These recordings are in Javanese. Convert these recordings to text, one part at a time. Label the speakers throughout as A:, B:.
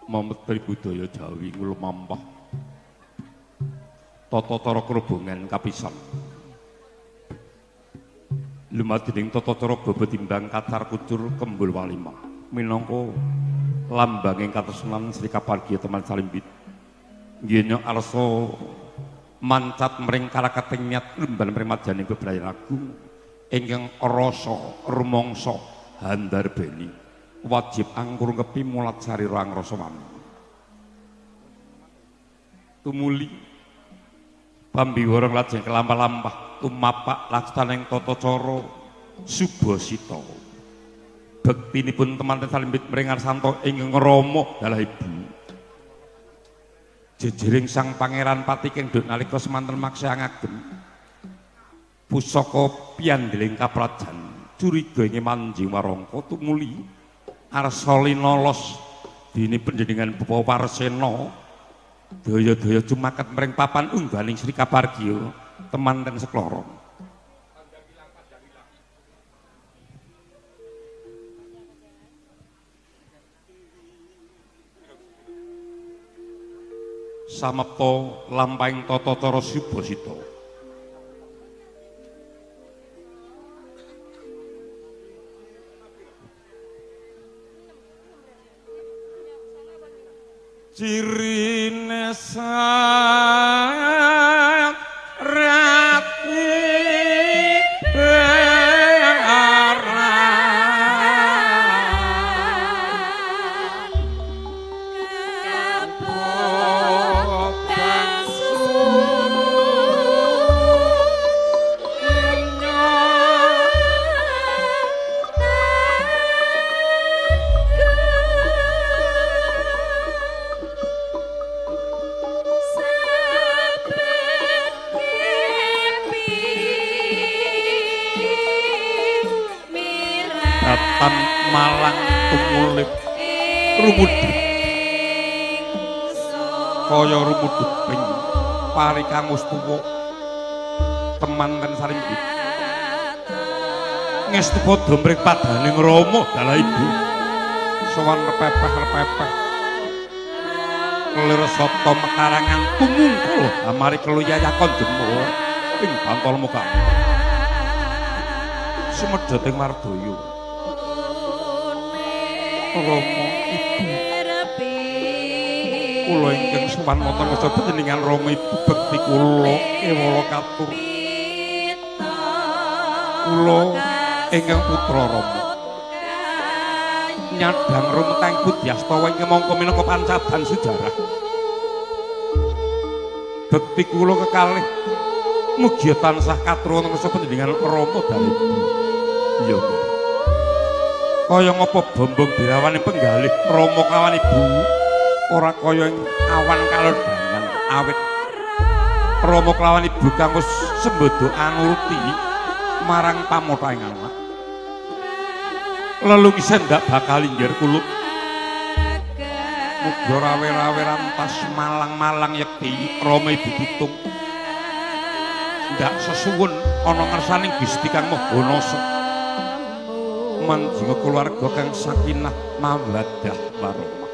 A: Mametri budaya Jawi nglumampah tata cara krubungan kapisan. Lumadining tata cara bebetimbang kacar kucur kembul walimah minangka lambanging katresnan Sri Kapargiya Teman Salimbit. Nggih arsa mancat mring karakating niat lumban mring majaning bebrayan agung ingkang rasa rumangsa handarbeni wajib angkur ngepi mulat sarira angrasa wani. Tumuli pambiwara lajeng kelampah-lampah tumapak laksaning tata cara subasita. Bektinipun temanten Salimbit mring ngarsanto ingkang rama dalah ibu. Jejering sang pangeran patiking duk nalika semanten maksih ngagem pusaka piandeling kaprajan curiga ing Manjing Warangka tumuli arsa linolos dene panjenengan Bapak Warsena daya-daya jumaket mring papan ungganing Sri Kapargiya temanten sekloro. Samapta lampahing tata cara subasita. Cirine rati Malang tumulip rumudhep kaya rumudheping pari kang wis tuwa temanten Sarimbit ngestu padha mring padaning rama dalah ibu sowan repepeh-repepeh lir sata mekarangan tumungkul amari keluyayakon jemur ing bantol mukamu sumedhot ing wardaya. Rama ibu kula ingkang sowan wonten ngarsa panjenengan rama ibu bekti kula ewala katur kula ingkang putra rama nyadang rumetang budyastawa ingkang mangka minangka pancadan sejarah. Bekti kula kekalih mugi tansah katur wonten ngarsa panjenengan rama dan ibu. Iya. Kaya ngapa bombong birawane penggalih rama kawan ibu ora kaya ing awan kalodhangan awit rama kelawan ibu kang wis sembodo anuruti marang pamothaing anak lelungi sendak bakal inggir kulup muga rawe-rawe rantas malang-malang yekti rama ibu pitung ndak sesuwun ana ngersaning Gusti Kang Maha Nasa manjinga keluarga kang sakinah mawaddah warahmah.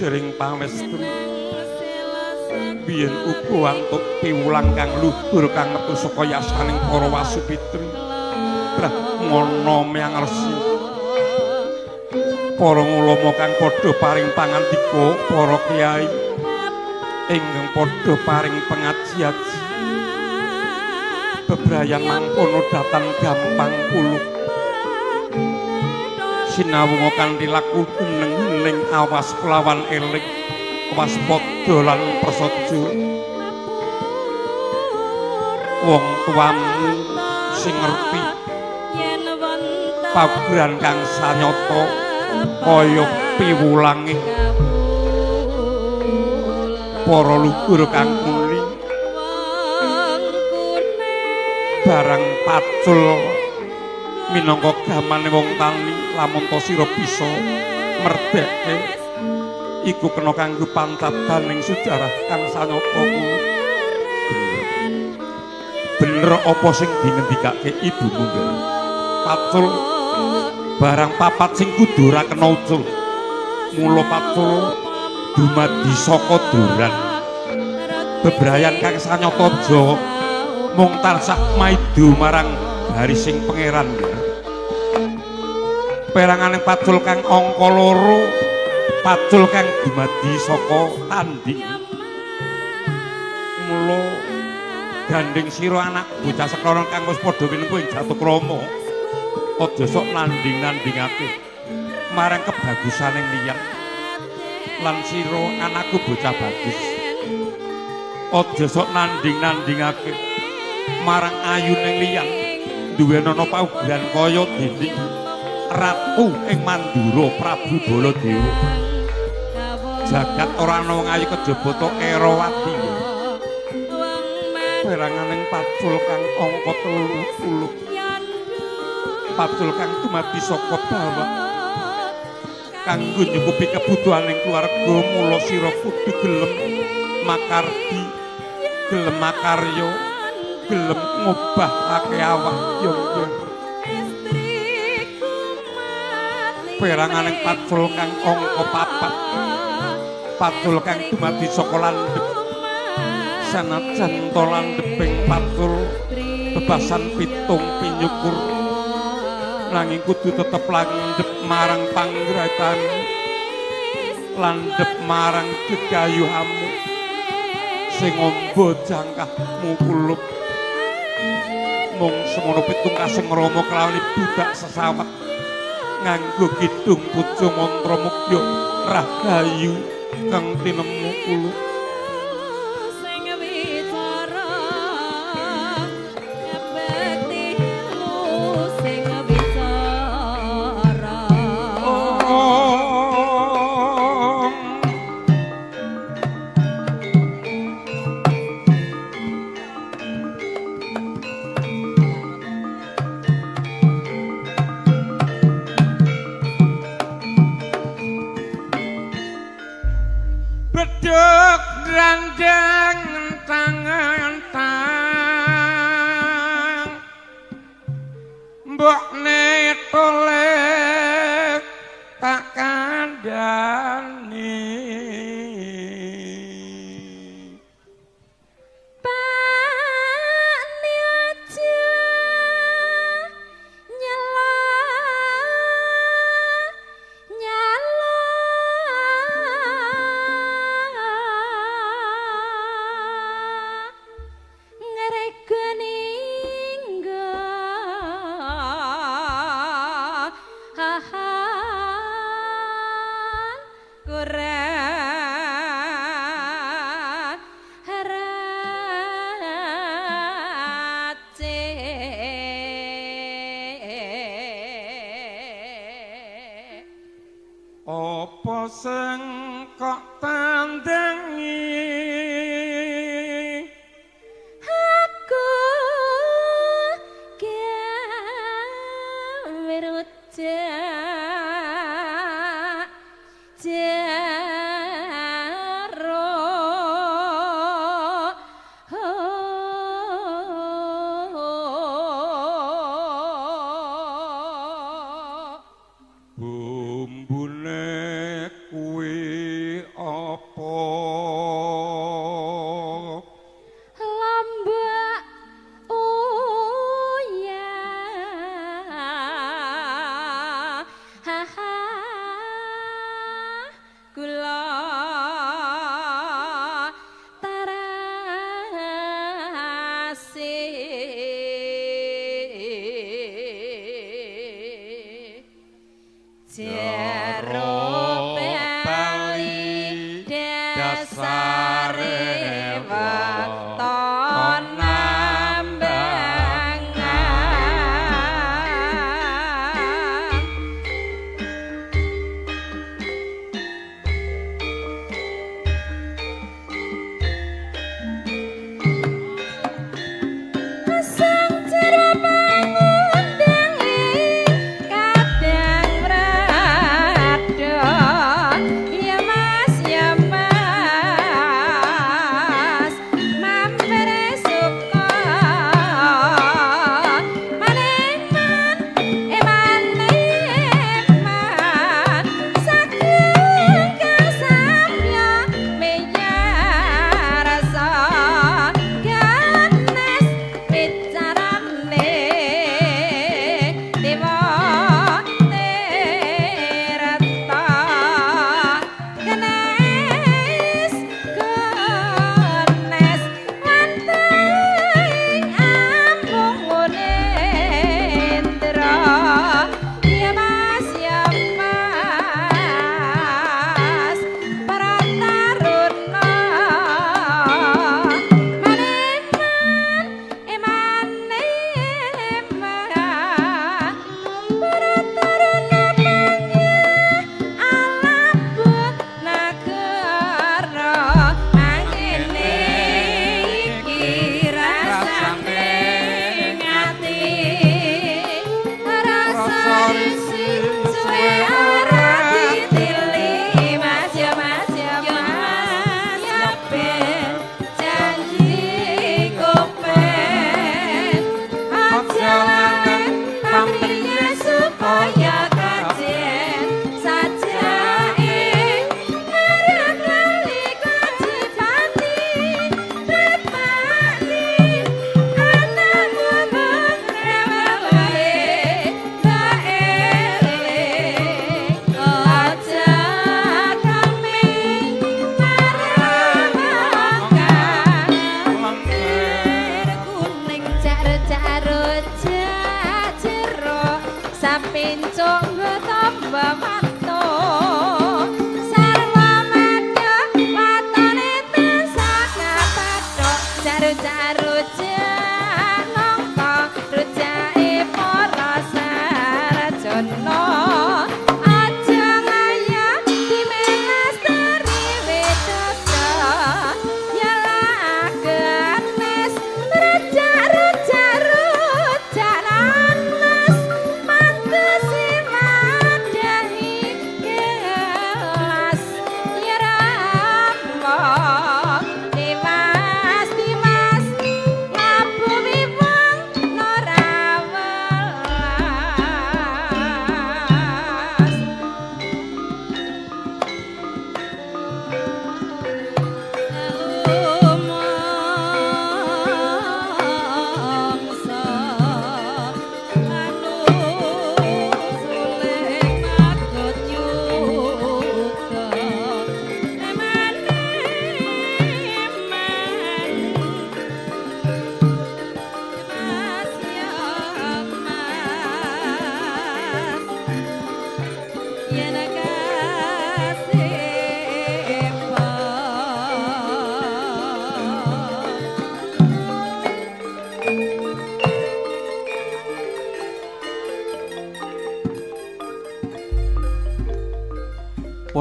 A: Jering pamestri biyen uga antuk piwulang kang luhur kang metu saka yasaning para wasupitri Brahmana meyang resi para ulama kang padha paring pangandika para kyai ingkang padha paring pengaji-aji bebrayan mangkono datan gampang puluk sinawunga kanthi laku neng-ning awas kelawan eling waspada lan prasaja. Wong tuamu sing ngerti paugeran kang sanyata kaya piwulange para luhur kang muni barang pacul minangka gamane wong tani lamun ta sira bisa merdeke iku kena kanggo pancadaning sejarah kang sanyata kuwi. Bener apa sing dingendikake ibumu nggih? Pacul barang papat sing kudu ora kena ucul. Mula pacul dumadi saka duran bebrayan kang sanyata aja mung tansah maido marang barising pangeran. Perangane pacul kang angka loro, pacul kang dumadi saka tanding. Mula gandeng sira anak bocah sekrana kang wis padha winengku ing Jatukrama, aja sok nanding-nandingake marang kebagusaning liyan. Lan sira anakku bocah bagus, aja sok nanding-nandingake marang ayuning liyan. Duwenana paugeran kaya dening ratu ing Mandura Prabu Baladewa. Jagat ora ana wong ayu kejaba ta Erawati. Peranganing pacul kang angka 30, pacul kang dumadi saka bawak kanggo nyukupi kebutuhaning keluarga. Mula sira kudu gelem makardi, gelem makarya, gelem ngobahake awak yo. Peranganing pacul kang angka 4, pacul kang dumadi saka landhep. Sanajan to landheping pacul bebasan pitung pinyukur, nanging kudu tetep landhep marang panggratan, landhep marang gegayuhamu sing ombo jangkahmu kulup. Mung semono pitung kasing rama kelawan budak sesawat nganggo kidung puja mantra mukya rahayu kang tinemu kulup.
B: Dasare weton.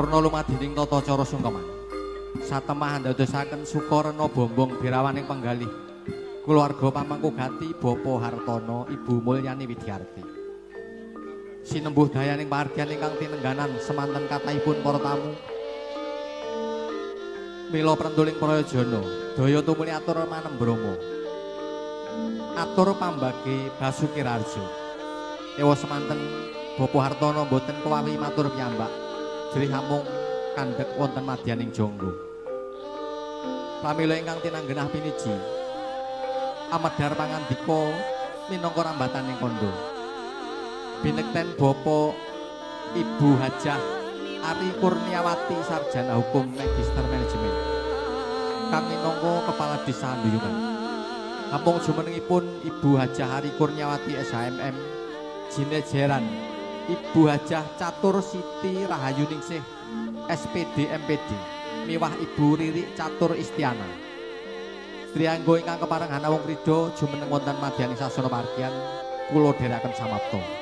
B: Purna lumadining tata cara sungkeman. Satemah ndadosaken Sukarena Bombong birawaning penggalih kulawarga pamangku gati Bapak Hartono, Ibu Mulyani Widyarti. Sinembuh dayaning pahargyan ingkang tinengganan semanten kathahipun para tamu. Mila prentuling prayojana, daya tumuli atur manembrama. Atur pambage Basuki Raharja. Ewa semanten Bapak Hartono mboten kewawi matur piyambak. Jerih amung kandhek wonten madyaning jangga. Pramila ingkang tinanggenah piniji amedhar pangandika minangka rambataning kandha. Binekten Bapak Ibu Hajah Ari Kurniawati Sarjana Hukum Magister Manajemen kang minangka Kepala Desa Duyungan. Kampung jumenengipun Ibu Hajah Ari Kurniawati SHMM Jinejeran Ibu Hajah Catur Siti Rahayuningsih SPD MPD miwah Ibu Ririk Catur Istiana. Trianggo ingkang kepareng hanawung krida jumeneng wonten madyaning sasana pahargyan kula dherekaken samapta.